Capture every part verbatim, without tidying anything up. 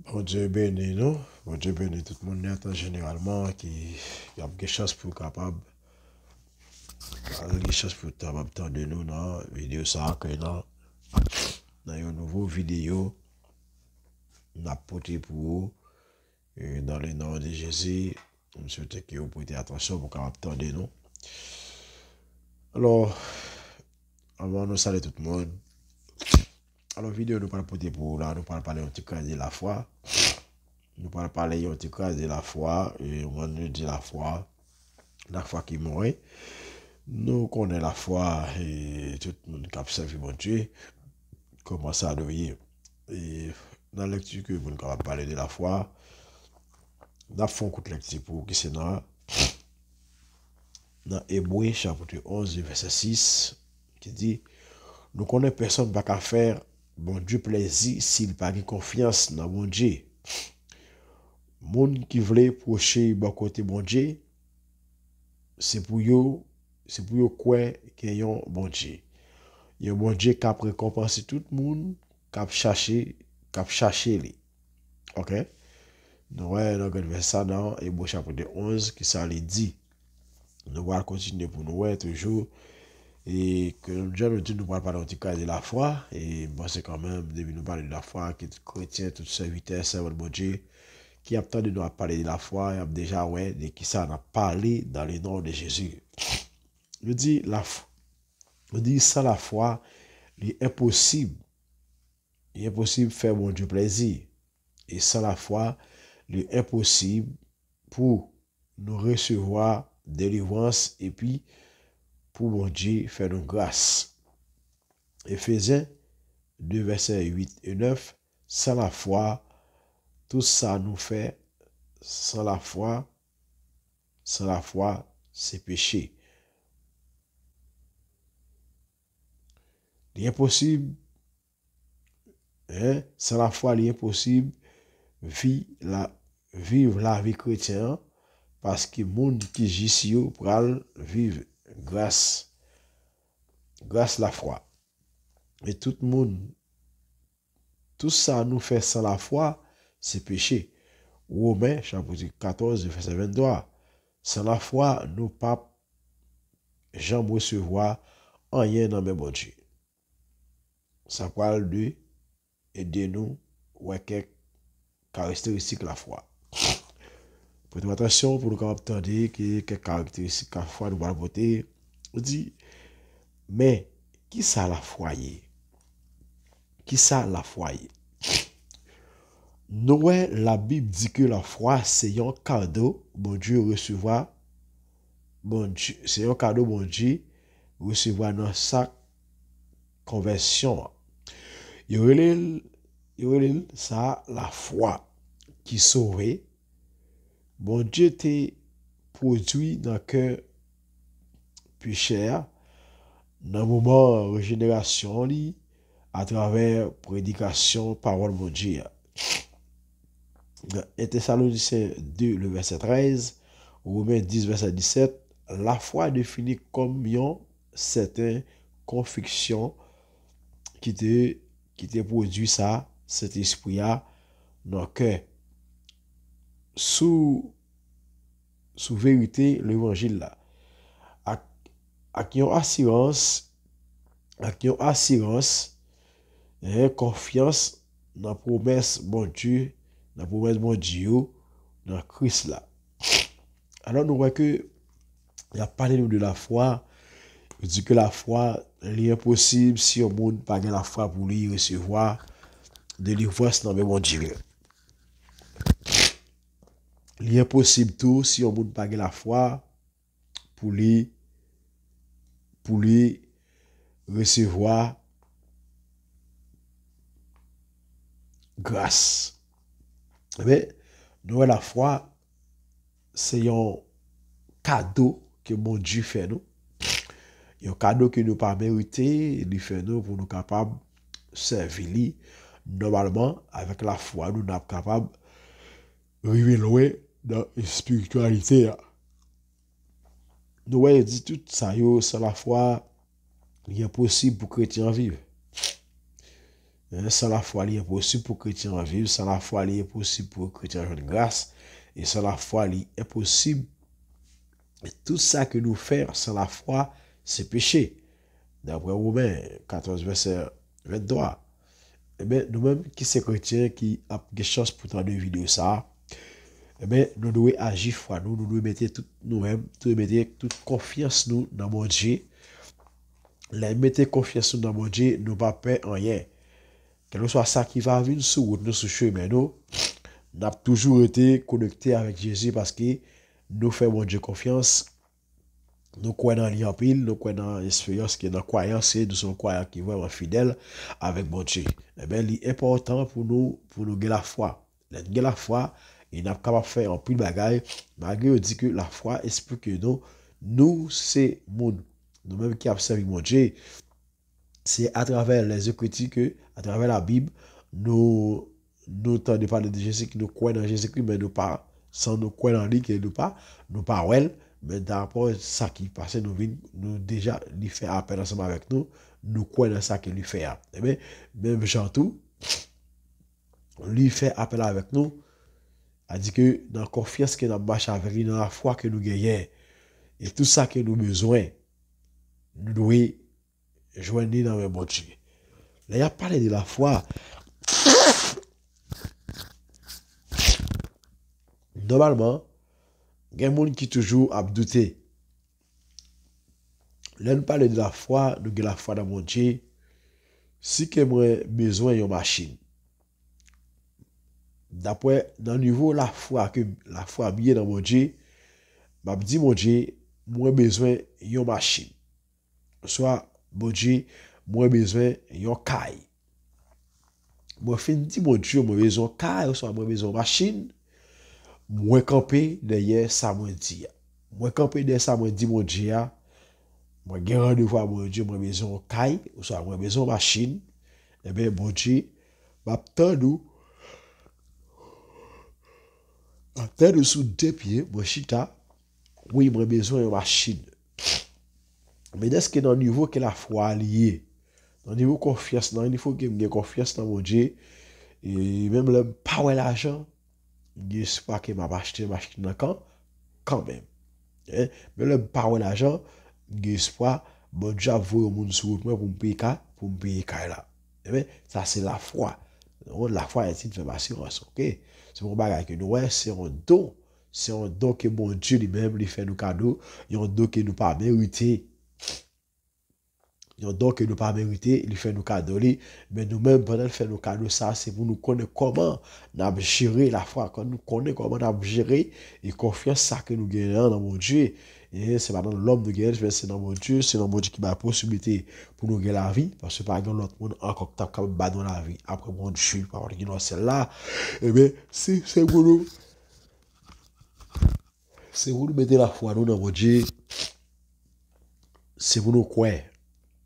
Bondye beni nou. Bondye beni tout moun nèt an jeneralman ki, ki ap gen chans pou kapab, gen chans pou kapab tande nou nan videyo sa a, ke nan, nan yon nouvo videyo n ap pote pou ou. E, dans le nom de Jésus, m swete ke w prete atansyon pou kapab tande nou. Alò, anvan nou salye tout moun, alò, videyo nou pral pote pou ou la, nou pral pale yon ti kras de lafwa. Nou pral pale yon ti kras de lafwa, e, mwen nou di lafwa, lafwa ki mwen. Nou konnen lafwa, e, tout moun k ap sèvi Bondye, kòman sa dwe ye. E, nan lekti ke pou nou kapab pale de lafwa, n ap fè yon kout lekti pou ou ki se nan, nan Ebre chapit onz, vèsè sis, ki di, nou konnen pèsonn pa ka fè Bondye plèzi si l pa gen konfyans nan Bondye. Moun ki vle pwoche bò kote Bondye, se pou yo, se pou yo kwè gen yon Bondye. Yon Bondye k ap rekonpanse tout moun k ap chache, k ap chache li. Oke? Nou wè nan grenn vèsè sa nan Ebre chapit onz, ki sa li di. Nou pral kontinye pou nou wè toujou. E ke jan nou di, nou pral pale yon ti kras de lafwa. E m panse kanmenm, depi nou pale de lafwa, ke tout kretyen, tout sèvitè, sèvant Bondye, ki ap tande nou ap pale de lafwa, y ap deja wè de kisa n ap pale dans le nom de Jésus. Nou di, laf-, nou di, san lafwa, li enposib. Li enposib fè Bondye plèzi. E san lafwa, li enposib pou nou resevwa delivrans epi pou Bondye fè nou gras. Efezyen de, vèsè uit e nèf, san lafwa, tout sa nou fè san lafwa, san lafwa, se peche. Li enposib, en, san lafwa, li enposib vi la, viv lavi kretyen an, paske moun ki jis yo pral viv gras, gras lafwa. E tout moun, tout sa nou fè san lafwa, se peche. Women, chapit katòz, vèsè venntwa. San lafwa, nou p ap janm resevwa anyen nan men Bondye. Sa pral de ede nou wè kèk karakteristik lafwa. Pote atansyon pou nou kapab tande ke kèk karakteristik lafwa nou pral pote. Ou di, men, kisa lafwa ye? Kisa lafwa ye? Nou wè Labib di ke lafwa se yon kado Bondye resevwa, Bondye, se yon kado Bondye resevwa nan sa konvèsyon an. Yo rele l, yo rele l sa lafwa ki sove. Bondye te pwodui nan kè pechè a nan moman rejenerasyon li atravè predikasyon pawòl Bondye a. Nan en Tesalonisyen de, le vèsè trèz, Women dis, vèsè disèt, lafwa defini kòm yon sèten konviksyon ki te, ki te pwodui sa Sentespri a nan kè sou, sou verite levanjil la. Ak, ak yon asirans, ak yon asirans, en, konfyans nan pwomès Bondye, nan pwomès Bondye yo, nan Kris la. Alò, nou wè ke y ap pale nou de lafwa. Yo di ke lafwa, li enposib si yon moun pa gen lafwa pou li resevwa delivrans nan men Bondye. Li enposib tou si yon moun pa gen lafwa pou li, pou li resevwa gras. Ebyen, nou wè lafwa, se yon kado ke Bondye fè nou. Yon kado ke nou pa merite, li fè nou pou nou kapab sèvi li nòmalman. Avèk lafwa nou, n ap kapab rive lwen nan espirityalite a. Nou wè, yo di tout sa yo, san lafwa, li enposib pou kretyen an viv. Hein, san lafwa, li enposib pou kretyen an viv. San lafwa, li enposib pou kretyen an jwenn gras. E san lafwa, li enposib. E tout sa ke nou fè san lafwa, se peche. Daprè Women katòz, vèsè venntwa. Ebyen, nou menm ki se kretyen ki ap gen chans pou tande videyo sa a, ebyen, nou dwe aji fwa nou, nou dwe mete tout nou menm, nou dwe mete tout konfyans nou nan Bondye. Lè n mete konfyans nou nan Bondye, nou pa pè anyen. Kèlkeswa sa ki va vin sou wout nou, sou chemen nou, n ap toujou rete konekte avèk Jezi paske nou fè Bondye konfyans, nou kwè nan li anpil, nou kwè nan esperyans ke nan kwayans, e nou se yon kwayan ki vrèman fidèl avèk Bondye. Ebyen, li enpòtan pou nou, pou nou gen lafwa. Lè n gen lafwa, e n ap kapab fè anpil bagay, malgre yo di ke lafwa esplike nou, nou se moun, nou menm ki ap sèvi Bondye, se atravè lèzekriti ke, atravè Labib, nou, nou tande pale de Jezi, ke nou kwè nan Jezikri, men nou pa, san nou kwè nan li, ke nou pa, nou pa wè l, men dapre sa ki pase, nou vin, nou deja, li fè apèl ansanm avèk nou, nou kwè nan sa ke li fè a. Ebyen, menm jan tou, li fè apèl avèk nou, a di ke nan konfyans ke n ap mache avèk li, nan lafwa ke nou genyen, e tout sa ke nou bezwen, nou dwe jwenn li nan men Bondye. Lè y ap pale de lafwa, nòmalman, gen moun ki toujou ap doute. Lè n pale de lafwa, nou gen lafwa nan Bondye. Si ke mwen bezwen yon machin, daprè nan nivo lafwa ke lafwa m ye nan Bondye, m ap di Bondye, mwen bezwen yon machin. Oswa, Bondye, mwen bezwen yon kay. Mwen fin di Bondye, mwen bezwen yon kay, oswa mwen bezwen yon machin. Mwen kanpe dèyè sa mwen di a. Mwen kanpe dèyè sa mwen di Bondye a. Mwen gen randevou a Bondye, mwen bezwen yon kay, oswa mwen bezwen yon machin. Ebyen, Bondye, m ap tann ou. M ap tann ou sou de pye, mwen chita. Wi, mwen bezwen yon machin. Men èske nan nivo ke lafwa a li ye? Nan nivo konfyans, nan nivo ke m gen konfyans nan Bondye, e menm lè m pa wè lajan, m gen espwa ke m ap achte machin nan kan, kanmenm. Hein? Men lè m pa wè lajan, m gen espwa Bondye ap voye yon moun sou wout mwen pou m peye kay, pou m peye kay la. Amen. Sa se lafwa. Lafwa est une ferme assurance, ok? Se yon bagay ke nou wè, se yon don. Se yon don ke Bondye li menm li fè nou kado, yon don ke nou pa merite. Yon don ke nou pa merite, li fè nou kado li. Men nou menm, pandan l fè nou kado sa, se pou nou konnen kòman n ap jere lafwa. Kan nou konnen kòman n ap jere e konfyans sa ke nou genyen an nan Bondye, e se pa nan lòm nou genyen l, men se nan Bondye, se nan Bondye ki bay posiblite pou nou gen lavi, paske pa gen lòt moun ankò ki t ap kapab ba nou lavi apre Bondye, pa gen lòt sèl la. Ebyen, se, se pou nou, se pou nou mete lafwa nou nan Bondye, se pou nou kwè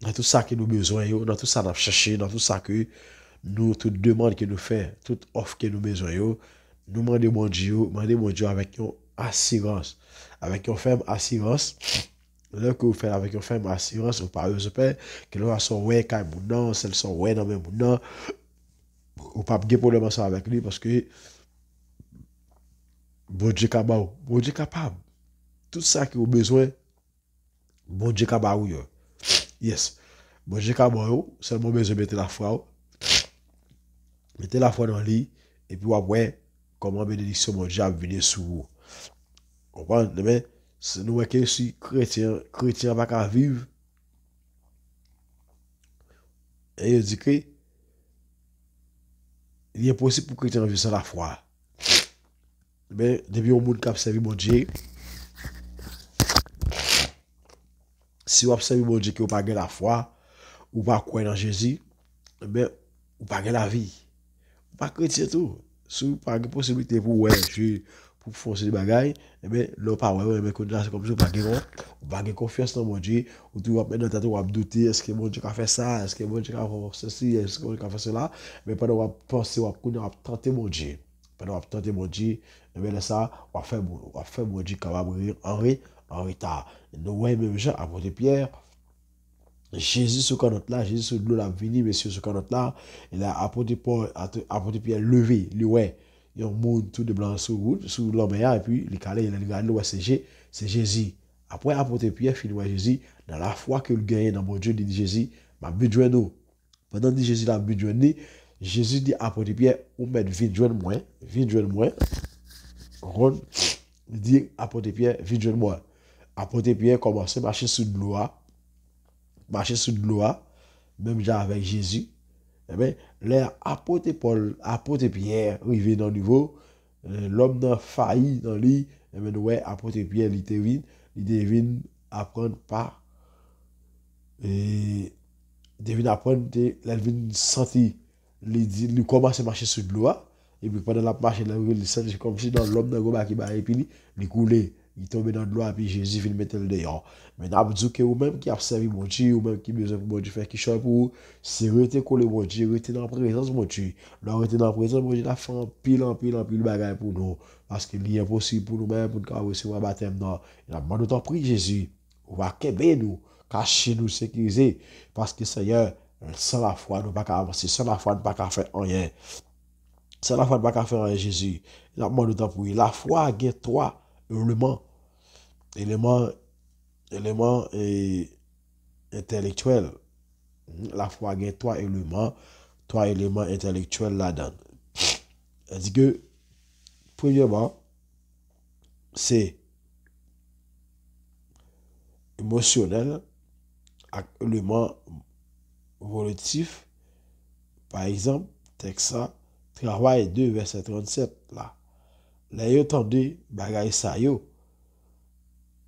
nan tout sa ke nou bezwen yo, nan tout sa n ap chèche, nan tout sa ke nou, tout demann ke nou fè, tout òf ke nou bezwen yo, nou mande Bondye yo, mande Bondye yo avèk yon asirans, avèk yon fèm asirans. Lè ke w fè l avèk yon fèm asirans, ou pa bezwen pè, kèlkeswa sa w wè kay moun nan, sèl sa w wè nan men moun nan, ou p ap gen pwoblèm ansanm avèk li, paske Bondye ka ba w. Bondye kapab. Tout sa ke w bezwen, Bondye ka ba ou yo. Yes. Bondye ka ba ou, sèlman w bezwen mete lafwa w. Mete lafwa nan li, epi w ap wè kòman benediksyon Bondye ap vini sou ou. Konprann? Ebyen, si nou wè ke si kretyen, kretyen an pa ka viv, e yo di ke li enposib pou kretyen an viv san lafwa. Men, depi yon moun k ap sèvi Bondye, si w ap sèvi Bondye ke w pa gen lafwa, ou pa kwè nan Jezi, ebyen, ou pa gen lavi. Ou pa kretyen tou. Si w pa gen posiblite pou w wè je, pou w fè yon seri de bagay, ebyen, lè w pa wè yo, ebyen, kounye a, se kòmsi w pa gen, ou pa gen konfyans nan Bondye, ou toujou ap met nan tèt ou, w ap doute, èske Bondye ka fè sa, èske Bondye ka fè sesi, èske Bondye ka fè sela, men pandan w ap panse, w ap kounye a, w ap tante Bondye. Pandan w ap tante Bondye, ebyen, lè sa a, w ap fè, w ap fè Bondye kapab ri an re, an reta. Nou wè menm jan apot Pyè, Jezi sou kannòt la, Jezi sou dlo l ap vini, mesye sou kannòt la. E la, apot Pòl, apot Pyè leve, li wè yon moun tou de blan sou wout, sou lanmè a, epi li kale, lè li gade, li wè se Je-, se Jezi. Apre apot Pyè fin wè Jezi, nan lafwa ke l genyen nan Bondye, li di Jezi, "M ap vin jwenn ou." Pandan l di Jezi l ap vin jwenn li, Jezi di apot Pyè, "Ou mèt vin jwenn mwen, vin jwenn mwen." Ou konprann? Li di apot Pyè, "Vin jwenn mwen." Apot Pyè kòmanse mache sou dlo a, mache sou dlo a, menm jan avèk Jezi. Ebyen, lè apot Pòl, apot Pyè rive nan nivo, eh, lòm nan fayi nan li, ebyen, nou wè apot Pyè, li te vin, li te vin aprann pa, eh, li te vin aprann, te, lè l vin santi, li di, li kòmanse mache sou dlo a, epi pandan l ap mache, lè l santi kòmsi nan lòm nan gwo bagay ki bay epi li, li koule, li tonbe nan dlo a, epi Jezi vin mete l deyò. Men n ap di w ke ou menm ki ap sèvi Bondye, ou menm ki bezwen pou Bondye fè kichòy pou ou, se rete kole Bondye, rete nan prezans Bondye. Lè w rete nan prezans Bondye, l ap fè anpil, anpil, anpil bagay pou nou. Paske li enposib pou nou menm pou n ka resevwa batèm nan. N ap mande w tanpri, Jezi, ou va kenbe nou, kache nou, sekirize. Paske, Senyè, san lafwa, nou pa ka avanse. San lafwa, nou pa ka fè anyen. San lafwa, nou pa ka fè anyen, Jezi. N ap mande w tanpri. Lafwa gen twa eleman. Eleman, eleman, e, entèlektyèl. Lafwa gen twa eleman, twa eleman entèlektyèl ladan l. Sètadi ke, premyèman, se emosyonèl ak eleman volitif. Pa egzanp, tèks la, Travay de, vèsè trannsèt la. Lè yo tande bagay sa yo,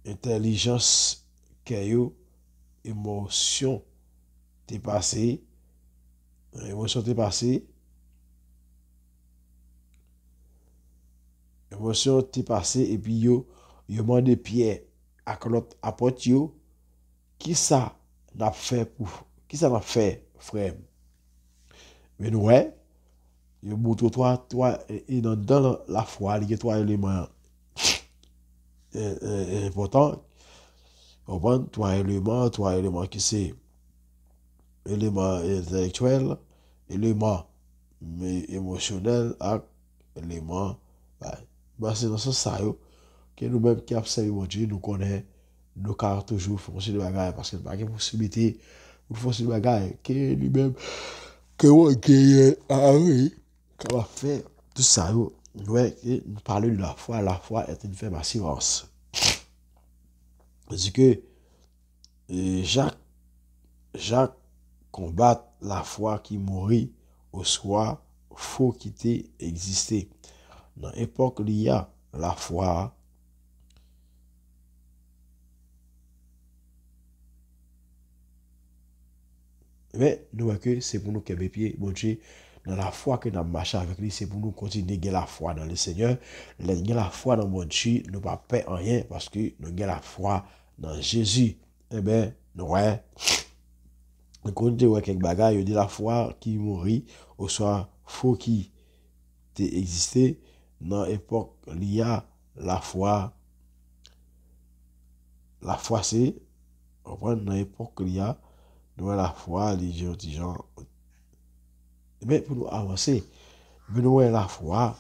entèlijans kè yo, emosyon te pase, emosyon te pase, emosyon te pase, epi yo, yo mande Pyè ak lòt apòt yo, "Kisa n ap fè pou, kisa n ap fè, frè m?" Men nou wè, yo montre twa, twa, e, e nan, nan lafwa, li gen twa eleman, e, e, e, enpòtan. Konprann? Twa eleman, twa eleman ki se eleman entèlektyèl, eleman, e, emosyonèl ak eleman, bay. Bon, se nan sans sa yo, ke nou menm ki ap sèvi Bondye, nou konnen nou ka toujou fè yon seri de bagay, paske nou pa gen posiblite pou nou fè yon seri de bagay, ke li menm, ke w genyen a, wi, kapab fè tout sa yo. Nou wè ke nou pale de lafwa, lafwa est une ferme assurance. Sètadi ke, e, Jak, Jak konbat lafwa ki mouri oswa fo ki te egziste. Nan epòk li a, lafwa a, men, nou wè ke se pou nou kenbe pye Bondye nan lafwa ke n ap mache avèk li, se pou nou kontinye gen lafwa nan le Senyè. Lè n gen lafwa nan Bondye, nou pa pè anyen, paske nou gen lafwa nan Jezi. Enben, nou wè, nou konn te wè kèk bagay, yo di lafwa ki mouri, oswa fo ki te egziste nan epòk li a, lafwa, lafwa se, konprann, nan epòk li a, nou wè lafwa, li di yon ti jan, men pou nou avanse, men nou wè lafwa,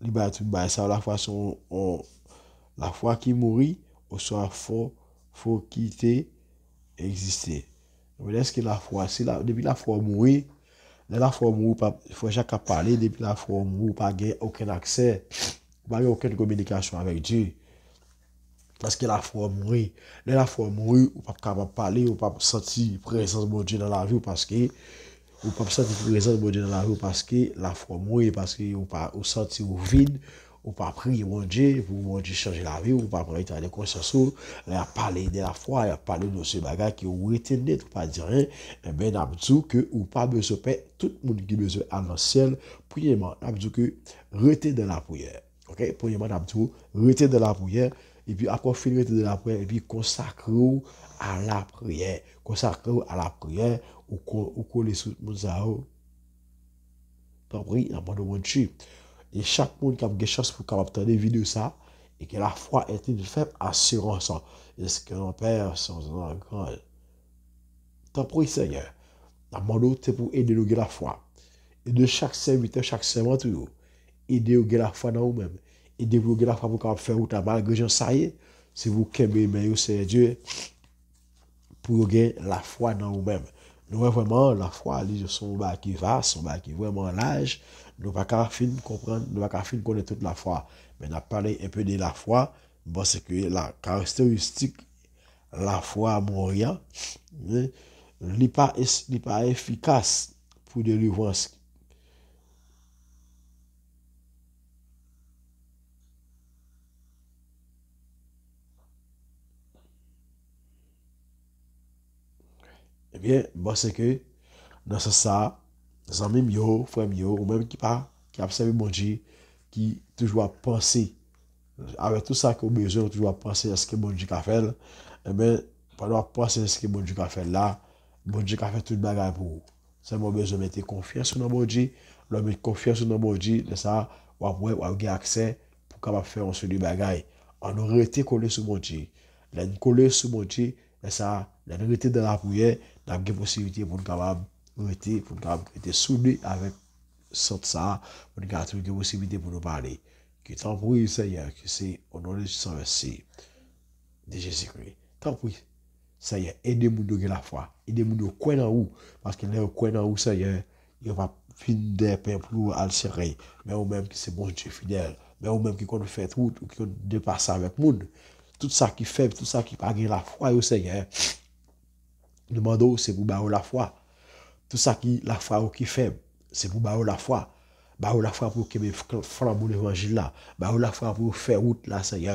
li bay tout bagay sa, lafwa se yon, yon, lafwa ki mouri, oswa fo, fo ki te egziste. Men èske lafwa, si la, depi lafwa w mouri, lè lafwa w mouri, w pa, frè Jak ap pale, depi lafwa w mouri, ou pa gen okenn aksè, ou pa gen okenn kominikasyon avèk Dye. Paske lafwa w mouri. Lè lafwa w mouri, ou p ap kapab pale, ou p ap santi prezans Bondye nan lavi w, paske ou p ap santi prezans Bondye nan lavi w, paske lafwa w mouri, paske ou pa, ou santi w vid, ou pa priye Bondye pou Bondye chanje lavi w, ou pa pran eta de konsyans ou. Lè y ap pale de lafwa, y ap pale de se bagay ke ou rete nèt, ou pa di anyen, enben, n ap di w ke ou pa bezwen pè. Tout moun ki bezwen al nan syèl, premyèman, n ap di w ke rete nan lapriyè. Oke? Premyèman, n ap di w rete nan lapriyè, epi apre w fin rete nan lapriyè, epi konsakre w a lapriyè. Konsakre w a lapriyè, ou ko-, ou kole sou moun sa yo. Tanpri, n ap mande Bondye. E chak moun k ap gen chans pou kapab tande videyo sa, e ke lafwa est une ferme assurance. Èske yon pè san gran? Tanpri, Senyè, n ap mande w, se pou w ede nou gen lafwa. Ede chak sèvitè, chak sèvant ou yo. Ede yo gen lafwa nan ou menm. Ede pou yo gen lafwa pou yo kapab fè wout la malgre jan sa ye. Se pou w kenbe men yo, Senyè Dye, pou yo gen lafwa nan ou menm. Nou wè vrèman, lafwa, li se yon bagay ki vas, yon bagay ki vrèman laj. Nou pa ka fin konprann, nou pa ka fin konnen tout lafwa. Men n ap pale enpe de lafwa. M panse ke la karakteristik lafwa mori an, li pa es-, li pa efikas pou delivrans. Ebyen, m panse ke nan sans sa a, zanmi m yo, frè m yo, ou menm ki pa, ki ap sèvi Bondye, ki toujou ap panse, avèk tout sa ke w bezwen, ou toujou ap panse èske Bondye ka fè l, enben, pandan w ap panse èske Bondye ka fè l la, Bondye ka fè tout bagay pou ou. Sèlman w bezwen mete konfyans ou nan Bondye. Lè w met konfyans ou nan Bondye, lè sa a, w ap wè, w ap gen aksè pou w kapab fè yon seri de bagay. Ann rete kole sou Bondye. Lè n kole sou Bondye, lè sa a, lè n rete nan lapriyè, n ap gen posiblite pou n kapab rete, pou n kapab rete soude avèk sant sa a, pou n kapab toujou gen posiblite pou nou pale. Ke tanpri, Senyè, ke se o non de Jezi, an mèsi de Jezikri. Tanpri, Senyè, ede moun yo gen lafwa. Ede moun yo kwè nan ou. Paske lè yo kwè nan ou, Senyè, yo p ap vin dèyè pèp ou al sere. Men ou menm ki se Bondye fidèl. Men ou menm ki konn fè wout, ou ki konn depase avèk moun. Tout sa ki fèb, tout sa ki pa gen lafwa yo, Senyè, nou mande w, se pou ba yo lafwa. Tout sa ki lafwa yo ki fèb, se pou ba yo lafwa. Ba yo lafwa pou yo kenbe fl-, flanbo levanjil la. Ba yo lafwa pou yo fè wout la, Senyè.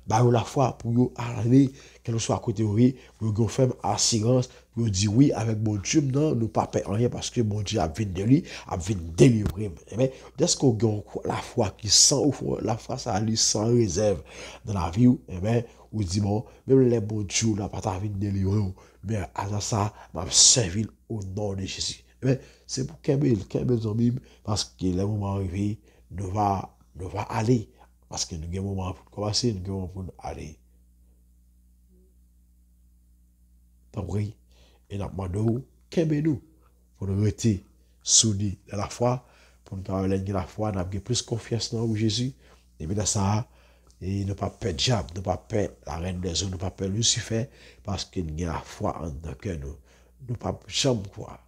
Ba yo lafwa pou yo ale, kèlkeswa kote yo ye, pou yo gen yon fèm asirans, pou yo di wi avèk Bondye m nan, nou pa pè anyen paske Bondye ap vin de li, ap vin delivre m. Amen. Dèske w gen yon lafwa ki san ofran, lafwa sa a li san rezèv nan lavi w, amen, ou di bon, menm lè Bondye w la pa ta vin delivre w, men ata sa, m ap sèvi l o non de Jezi. Amen. Se pou kenbe l, kenbe l zanmi m, paske lè moman an rive, nou va, nou va ale. Paske nou gen moman pou n kòmanse, nou gen moman pou n ale. Tanpri, e n ap mande w, kenbe nou, pou n rete soudi nan lafwa, pou n kapab, lè n gen lafwa, n ap gen plis konfyans nan ou, Jezi. Epi nan sa a, e nou p ap pè dyab, nou p ap pè la reine des eaux, nou p ap pè Lisifè, paske n gen lafwa anndan kè nou. Nou p ap janm kwa.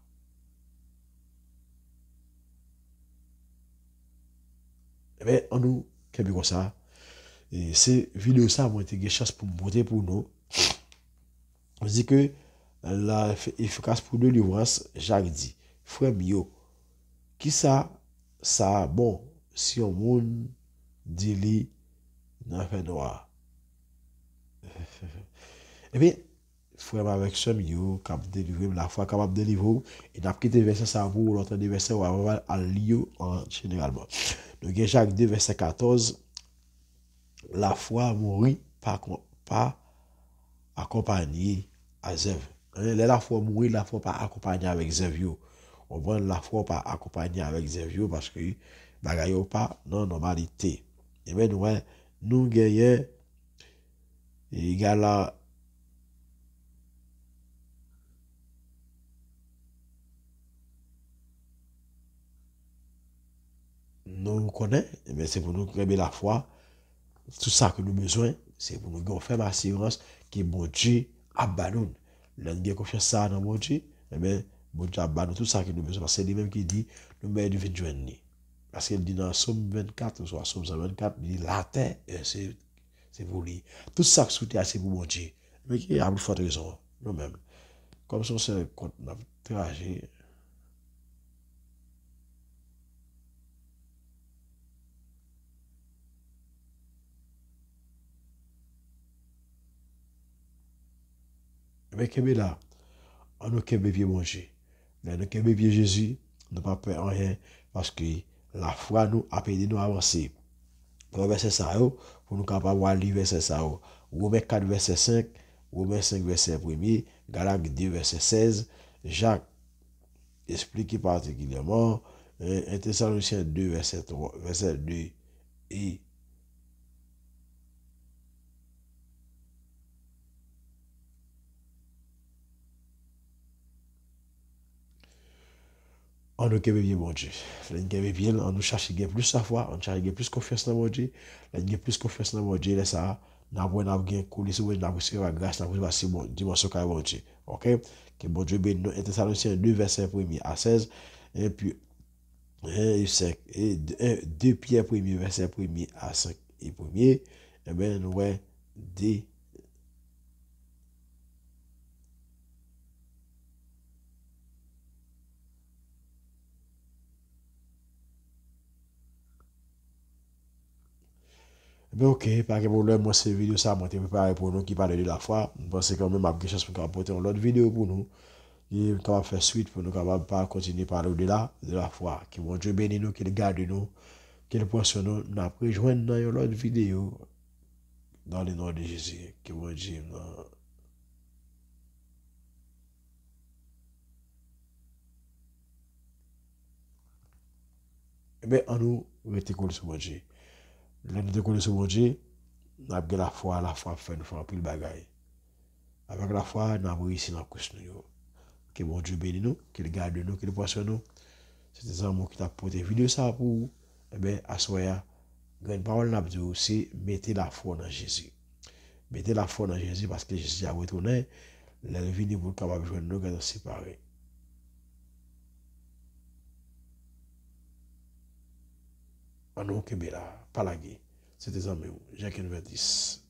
Ebyen, ann nou kenbe konsa. E se videyo sa mwen te gen chans pou m pote pou nou. Li di ke la efe-, efikas pou delivrans, Jak di, frè m yo, kisa sa bon si yon moun di li nan fènwa? Ebyen, frè m avèk sè m yo k ap delivre m, lafwa kapab delivre w. E n ap kite vèsè sa a pou ou, lè w tande vèsè, w a al li yo an jeneralman. Nou gen Jak de vèsè katòz, lafwa mouri pa kon-, pa akonpanye a zèv. Lè lafwa mouri, lafwa pa akonpanye avèk zèv yo. Konprann, lafwa pa akonpanye avèk zèv yo, paske bagay yo pa nan nòmalite. Ebyen, nou wè, nou genyen egal a nou konnen, ebyen, se pou nou kenbe lafwa. Tout sa ke nou bezwen, se pou nou gen yon fèm asirans ke Bondye ap ba nou. Lè n gen konfyans sa a nan Bondye, ebyen, Bondye ap ba nou tout sa ke nou bezwen, paske se li menm ki di nou mèt vin jwenn li. Paske l di nan Sòm vennkat, oswa Sòm san vennkat, li di, latè, e se, se pou li. Tout sa k sou tè a, se pou Bondye. Men ki a pli fòt rezon, nou menm. Kòm se yon sèl kont n ap traje. Men kenbe la. Ann nou kenbe pye Bondye. Lè nou kenbe pye Jezi, nou p ap pè anyen, paske lafwa nou ap ede nou avanse. Pran vèsè sa yo, pou nou kapab al li vèsè sa yo. Women kat vèsè senk, Women senk vèsè premye, Galak de vèsè sèz, Jak esplike patikilyèman, e, en Tesalonisyen de vèsè twa, vèsè de, e, Ann nou kenbe pye Bondye. Lè n kenbe pye l, ann nou chache gen plis lafwa, ann chache gen plis konfyans nan Bondye. Lè n gen plis konfyans nan Bondye, lè sa a, n ap wè n ap gen koule sou Bondye, n ap resevwa gras, n ap resevwa se bon, dimansyon kay Bondye. Oke? Ke Bondye beni nou. En Tesalonichen de, vèsè premye a sèz. Epi, en, e senk, e, en, de Pyè premye, vèsè premye a senk e premye. Enben, nou wè de Ebyen, oke, pa gen pwoblèm. Mwen, se videyo sa a mwen te prepare pou nou ki pale de lafwa. Mwen panse kanmenm m ap gen chans pou m kapab pote yon lòt videyo pou nou. E m kapab fè swit pou nou kapab pa kontinye pale de la, de lafwa. Ke Bondye beni nou, ke l gade nou, ke l pran swen nou. N ap rejwenn nan yon lòt videyo. Dans le nom de Jésus. Ke Bondye nan Ebyen, ann nou rete kole sou Bondye. Lè nou te kole sou Bondye, n ap gen lafwa, lafwa ap fè nou fè anpil bagay. Avèk lafwa, n ap reyisi nan kous nou yo. Ke Bondye beni nou, ke l gade nou, ke l pran swen nou. Se te Zanmo ki t ap pote videyo sa a pou ou. Ebyen, aswè a, grenn pawòl n ap di w, se mete lafwa w nan Jezi. Mete lafwa w nan Jezi, paske Jezi ap retounen. Lè l vini pou l kapab jwenn nou, gentan separe. Ann nou kenbe la, pa lage. Se te zanmi w, Jack Adventist.